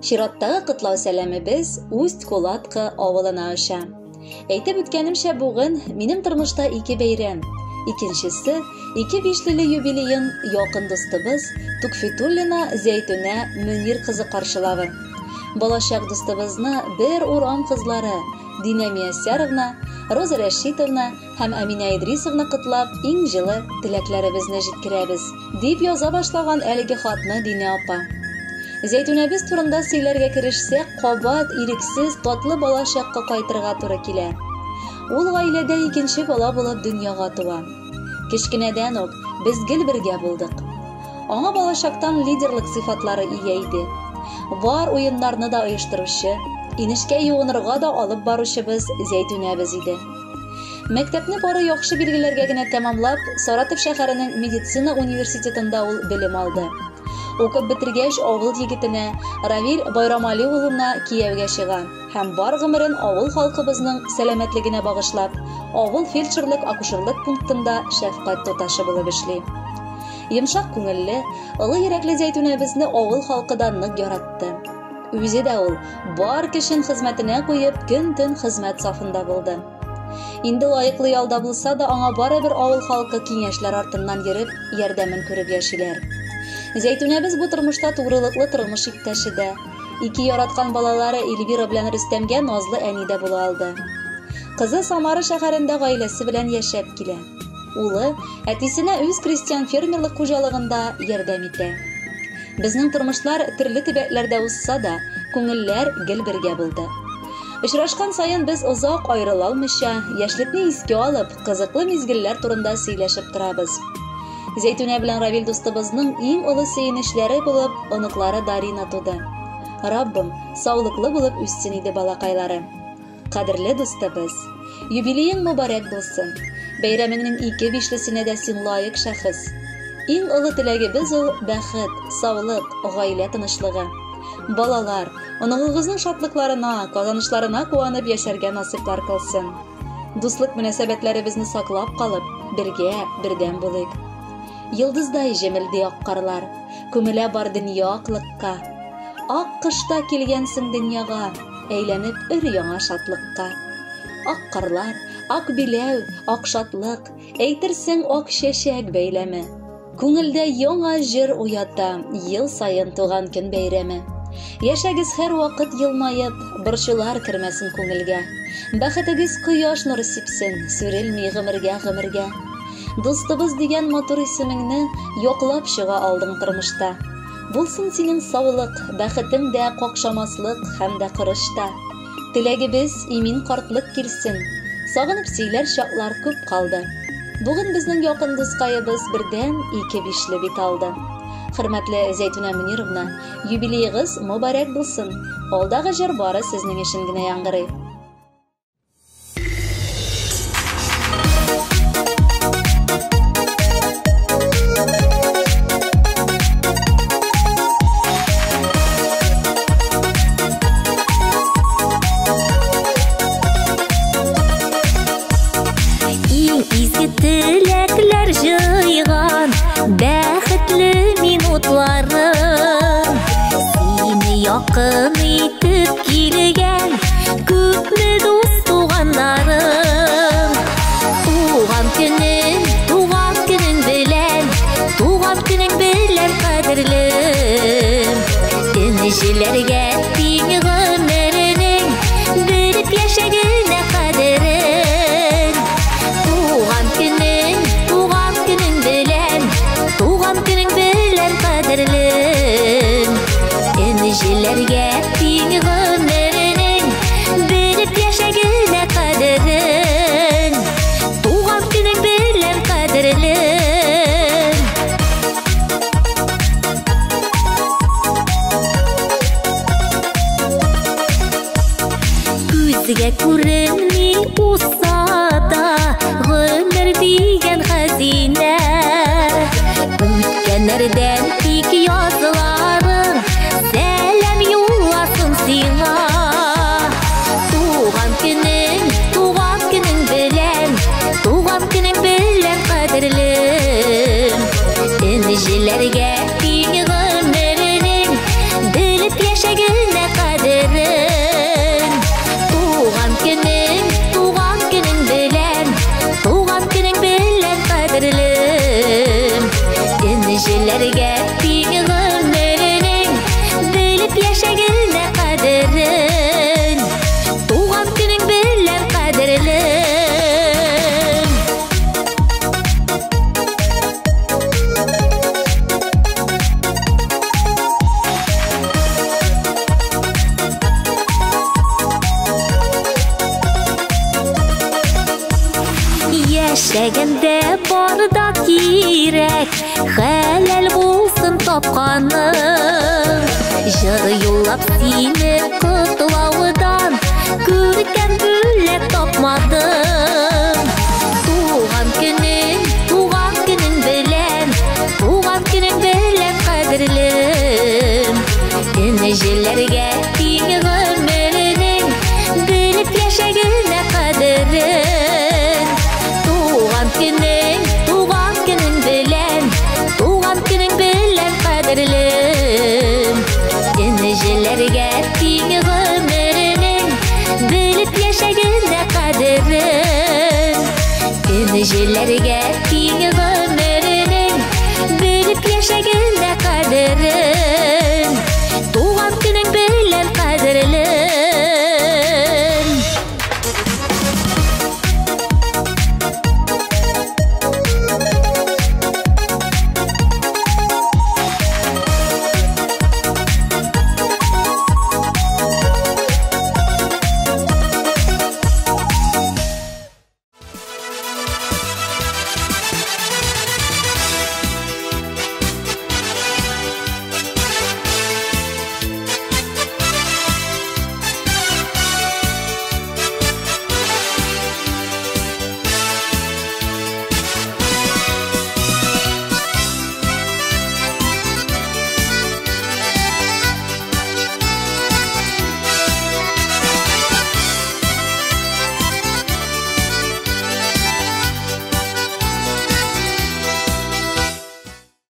Чираттагы котлау сәламебез Усть-Кулатка авылына оча. Әйтеп үткәнемчә, бүген минем тормышта ике бәйрәм. Икенчесе, ике бишлеле юбилеен якын дустыбыз Тукфитуллина Зәйтүнә Мөнир кызы каршылавы. Балачак дустыбызны бер урам кызлары Динә Мияссәровна, Роза Рәшитовна һәм Әминә Идрисовна котлап, иң җылы теләкләребезне җиткерәбез, дип яза башлаган әлеге хатны Динә апа. Зәйтүнәбез турында сөйләргә керешсәк, кабат ирексез татлы балачакка кайтырга туры килә. Ул гаиләдә икенче бала булып дөньяга туа. Кечкенәдән үк без гел бергә булдык. Аңа балачактан лидерлык сыйфатлары ия иде. Бар уеннарны да оештыручы, инешкә юынырга да алып баручыбыз Зәйтүнәбез иде. Мәктәпне бары яхшы билгеләргә генә тәмамлап, Саратов шәһәренең медицина университетында ул белем алды. Укып бетергәч, авыл егетенә Равил Байрамали улына кияүгә чыга һәм бар гомерен авыл халкыбызның сәламәтлегенә багышлап, авыл фельдшерлык-акушерлык пунктында шәфкать туташы булып эшли. Йомшак күңелле, олы йөрәкле Зәйтүнәбезне авыл халкы да нык яратты. Үзе дә ул бар көчен хезмәтенә куеп, көн-төн хезмәт сафында булды. Инде лаеклы ялда булса да, аңа барыбер авыл халкы киңәшләр артыннан йөреп, ярдәмен күреп яшиләр. Зәйтүнәбез бу тормышта тугрылыклы тормыш иптәше дә, ике яраткан балалары Эльвира белән Рөстәмгә назлы әни дә була алды. Кызы Самара шәһәрендә гаиләсе белән яшәп килә. Улы әтисенә үз крестьян-фермерлык хуҗалыгында ярдәм итә. Безнең тормышлар төрле төбәкләрдә узса да, күңелләр гел бергә булды. Очрашкан саен без озак аерыла алмыйча, яшьлекне искә алып, кызыклы мизгелләр турында сөйләшеп торабыз. Зәйтүнә белән Равил дустыбызның иң олы сөенечләре булып, оныклары Дарина туды. Раббым, саулыклы булып үссен иде балакайлары. Кадерле дустыбыз, юбилеең мөбарәк булсын. Бәйрәмеңнең ике бишлесенә дә син лаек шәхес. Иң олы теләгебез ул бәхет, саулык, гаилә тынычлыгы. Балалар, оныгыгызның шатлыкларына, казанышларына куанып яшәргә насыйплар кылсын. Дуслык мөнәсәбәтләребезне саклап калып, бергә, бердәм булыйк. Йолдыздай җемелди ак карлар, күмелә бар дөнья аклыкка. Ак кышта килгәнсең дөньяга, әйләнеп өр-яңа шатлыкка. Ак карлар, ак биләү, ак шатлык, әйтерсең ак чәчәк бәйләме. Күңелдә яңа җыр уята, ел саен туган көн бәйрәме. Яшәгез һәрвакыт елмаеп, борчулар кермәсен күңелгә. Бәхетегез кояш нуры сипсен, сүрелми гомергә-гомергә. Дустыбыз дигән матур исемеңне яклап чыга алдың тормышта. Булсын синең саулык, бәхетең дә какшамаслык һәм дә корыч та. Теләгебез, имин картлык килсен. Сагынып сөйләр чаклар күп калды. Бүген безнең якын дускаебыз бердән ике бишле бит алды. Хөрмәтле Зәйтүнә Мөнировна, юбилеегыз мөбарәк булсын. Алдагы җыр бары сезнең өчен генә яңгырый. Иң изге теләкләр җыйган бәхетле минутларым. Сине якын итеп килгән күпме дус туганнарым. Туган көнең, туган көнең белән, туган көнең белән кадерлем. Энҗеләргә тиң гомеренең белеп яшәгенә кадерен. Туган көнең, туган көнең белән, туган көнең белән кадерлем. Энҗеләргә тиң гомеренең белеп яшәгенә кадерен. Туган көнең белән кадерлем. Күзгә күренми узса да гомер дигән хәзинә. Үткәннәрдән тик язларың сәлам юлласын сиңа. Туган көнең, туган көнең белән, туган көнең белән кадерлем. Энҗеләргә тиң гомеренең белеп яшәгенә Энҗеләргә тиң гомеренең, белеп яшәгенә кадерен. Туган көнең белән, кадерлем. Яшәгәндә бар да кирәк, хәләл булсын тапканың. Җыр юллап сине котлаудан күркәм бүләк тапмадым. Туган көнең, туган көнең белән, туган көнең белән, кадерлем. Энҗеләргә тиң гомеренең, белеп яшәгенә кадерен. Туган көнең, туган көнең белән, туган көнең белән, кадерлем. Энҗеләргә тиң гомеренең, белеп яшәгенә кадерен. Энҗеләргә